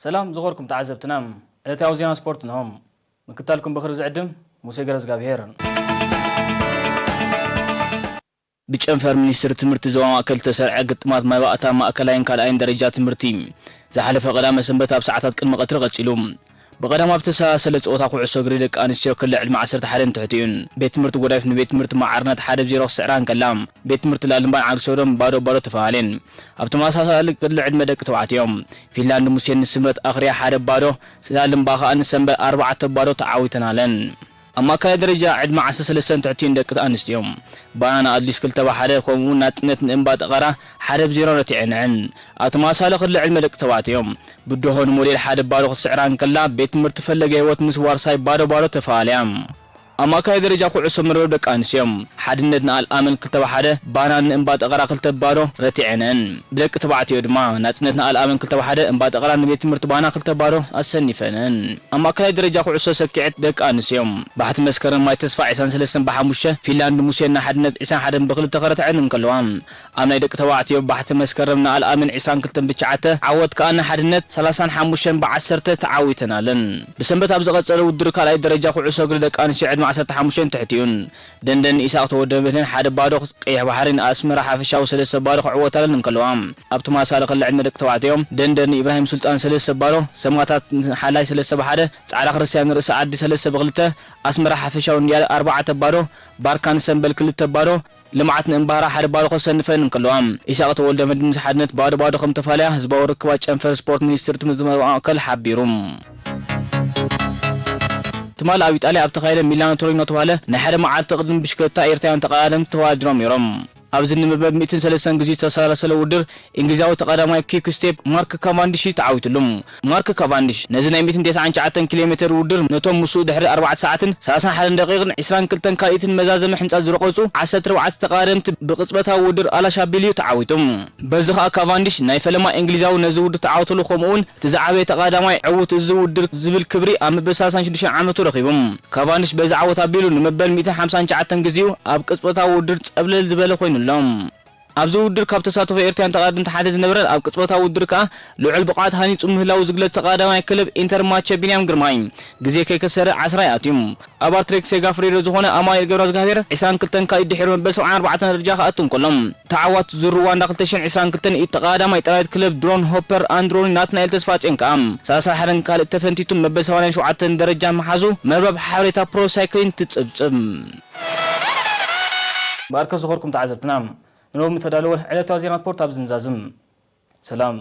ሰላም ዝኸርኩም ተዓዘብትና፣ ዕለታዊ ዜና ስፖርት እንሆ። ምክታልኩም ብኽሪ ዝዕድም ሙሴ ገረዝጋብሄር። ብጨንፈር ሚኒስትር ትምህርቲ ዞባ ማእከል ዝተሰርዐ ግጥማት መባእታ ማእከላይን ካልኣይን ደረጃ ትምህርቲ ዝሓለፈ ቀዳመ ሰንበት ኣብ ሰዓታት ቅድሚ ቀትሪ ቀጺሉ። ብቐዳም ኣብ ተሰላሰለ ጸወታ ኩዕሶ እግሪ ደቂ ኣንስትዮ ክልል ዕድመ ዓሰርተ ሓደ ንትሕቲኡን ቤት ትምህርቲ ጎዳይፍ ንቤት ትምህርቲ ማዓርነት ሓደ ብ ዜሮ ክስዕራ እንከላ፣ ቤት ትምህርቲ ላልምባን ዓዲ ሶዶም ባዶ ባዶ ተፈላለየን። ኣብ ተመሳሳሊ ክሊ ዕድመ ደቂ ተባዕትዮ፣ ፊንላንድ ሙሴን ንስምረት ኣኽርያ ሓደ ባዶ፣ ላልምባ ከኣ ንሰንበል ኣርባዕተ ባዶ ተዓዊተናለን። ኣብ ማእከላይ ደረጃ ዕድመ ዓሰርተ ሰለስተ ንትሕቲኡን ደቂ ኣንስትዮ፣ ባና ንኣድሊስ ክልተ ብ ሓደ፣ ከምኡ'ውን ናጽነት ንእምባ ጠቐራ ሓደ ብ ዜሮ ረቲዐንዐን። ኣብ ተመሳሳሊ ክሊ ዕድመ ደቂ ተባዕትዮ፣ ብድሆ ንሞዴል ሓደ ባዶ ክትስዕራ እንከላ፣ ቤት ትምህርቲ ፈለገ ህይወት ምስ ዋርሳይ ባዶ ባዶ ተፈላለያ። ኣብ ማእከላይ ደረጃ ኩዕሶ መርበብ ደቂ ኣንስትዮ፣ ሓድነት ንኣልኣመን ክልተ ብ ሓደ፣ ባና ንእምባ ጠቐራ ክልተ ብ ባዶ ረቲዐንዐን። ብደቂ ተባዕትዮ ድማ፣ ናጽነት ንኣልኣመን ክልተ ብ ሓደ፣ እምባ ጠቐራ ንቤት ትምህርቲ ባና ክልተ ብ ባዶ ኣሰኒፈንዐን። ኣብ ማእከላይ ደረጃ ኩዕሶ ሰኪዔት ደቂ ኣንስትዮ፣ ባሕቲ መስከረም ማይ ተስፋ ዒስራን ሰለስተን ብ ሓሙሽተ፣ ፊንላንድ ሙሴን ንሓድነት ዒስራን ሓደን ብ ክልተ ክረትዐን እንከለዋ፣ ኣብ ናይ ደቂ ተባዕትዮ ባሕቲ መስከረም ንኣልኣመን ዒስራን ክልተን ብ ትሽዓተ፣ ዓወት ከኣ ንሓድነት ሰላሳን ሓሙሽተን ብ ዓሰርተ ተዓዊተናለን። ብሰንበት ኣብ ዝቐጸለ ውድድር ካልኣይ ደረጃ ኩዕሶ እግሪ ደቂ ኣንስትዮ ዕድመ ዓሰርተ ሓሙሽተ ንትሕቲኡን ደንደን ኢሳቕ ተወልደ መድህን ሓደ ባዶ፣ ቀይሕ ባሕሪ ንኣስመራ ሓፈሻዊ ሰለስተ ባዶ ክዕወታለን እንከለዋ፣ ኣብ ተመሳሳሊ ክሊ ዕድመ ደቂ ተባዕትዮ ደንደን ኢብራሂም ሱልጣን ሰለስተ ባዶ፣ ሰማታት ሓላይ ሰለስተ ብ ሓደ፣ ጻዕዳ ክርስትያን ርእሲ ዓዲ ሰለስተ ብ ክልተ፣ ኣስመራ ሓፈሻዊ ንያል ኣርባዕተ ባዶ፣ ባርካ ንሰንበል ክልተ ባዶ፣ ልምዓት ንእምባህራ ሓደ ባዶ ከሰንፈን እንከለዋ፣ ኢሳቕ ተወልደ መድህን ምስ ሓድነት ባዶ ባዶ ከም ተፋለያ ህዝባዊ ርክባት ጨንፈር ስፖርት ሚኒስትር ትምህርቲ ማእከል ሓቢሩ። ትማል ኣብ ኢጣልያ ኣብ ተኻየደ ሚላኖ ቶሪኖ ተባህለ ናይ ሓደ መዓልቲ ቅድድም ብሽክለታ ኤርትራውያን ተቐዳደምቲ ተወዳዲሮም ነይሮም። ኣብዚ ንመበል ሚእትን ሰለስተን ግዜ ዝተሰላሰለ ውድድር እንግሊዛዊ ተቐዳማይ ኪክ ስቴፕ ማርክ ካቫንዲሽ እዩ ተዓዊትሉ። ማርክ ካቫንዲሽ ነዚ ናይ ሚእትን ተስዓን ትሽዓተን ኪሎ ሜተር ውድድር ነቶም ምስኡ ድሕሪ ኣርባዕተ ሰዓትን ሰላሳን ሓደን ደቂቕን ዒስራን ክልተን ካልኢትን መዛዘሚ ሕንጻ ዝረቐጹ ዓሰርተ ኣርባዕተ ተቐዳደምቲ ብቕጽበታዊ ውድድር ኣላሻቢል እዩ ተዓዊቱ። በዚ ኸኣ ካቫንዲሽ ናይ ፈለማ እንግሊዛዊ ነዚ ውድድር ተዓወተሉ፣ ከምኡ'ውን እቲ ዝዓበየ ተቐዳማይ ዕዉት እዚ ውድድር ዝብል ክብሪ ኣብ መበል ሰላሳን ሽዱሽተን ዓመቱ ረኺቡ። ካቫንዲሽ በዚ ዓወት ኣቢሉ ንመበል ሚእትን ሓምሳን ትሽዓተን ግዜኡ ኣብ ቅጽበታዊ ውድድር ጸብለል ዝበለ ኮይኑ ኣሎ። ኣብዚ ውድድር ካብ ተሳተፉ ኤርትራውያን ተቐዳደምቲ ሓደ ዝነበረን ኣብ ቅጽበታዊ ውድድር ከኣ ልዑል ብቕዓት ሃኒጹ ምህላዉ ዝግለጽ ተቐዳዳማይ ክለብ ኢንተር ማቸ ቢንያም ግርማይ ግዜ ከይከሰረ ዓስራይ ኣትዩ። ኣብ ኣርትሬክ ሴጋፍሬዶ ዝኾነ ኣማኑኤል ገብረዝግሃብሔር ዒስራን ክልተን ካልኢት ድሒሩ መበል ሰብዓን ኣርባዕተን ደረጃ ክኣቱ እንከሎ፣ ተዓዋቲ ዙር ሩዋንዳ ክልተ ሽሕን ዒስራን ክልተን ኢድ ተቐዳዳማይ ኢጣልያዊት ክለብ ድሮን ሆፐር ኣንድሮኒ ናትናኤል ተስፋጽዮን ከኣ ሰላሳን ሓደን ካልእ ተፈንቲቱ መበል ሰማንያን ሸውዓተን ደረጃ ምሓዙ መርበብ ሓበሬታ ፕሮ ሳይክሊን ትጽብጽብ። ባርከ ዝኾርኩም ተዓዘብትና፣ ንሎሚ ተዳለወ ዕለታዊ ዜና ስፖርት ኣብዚ ንዛዝም። ሰላም።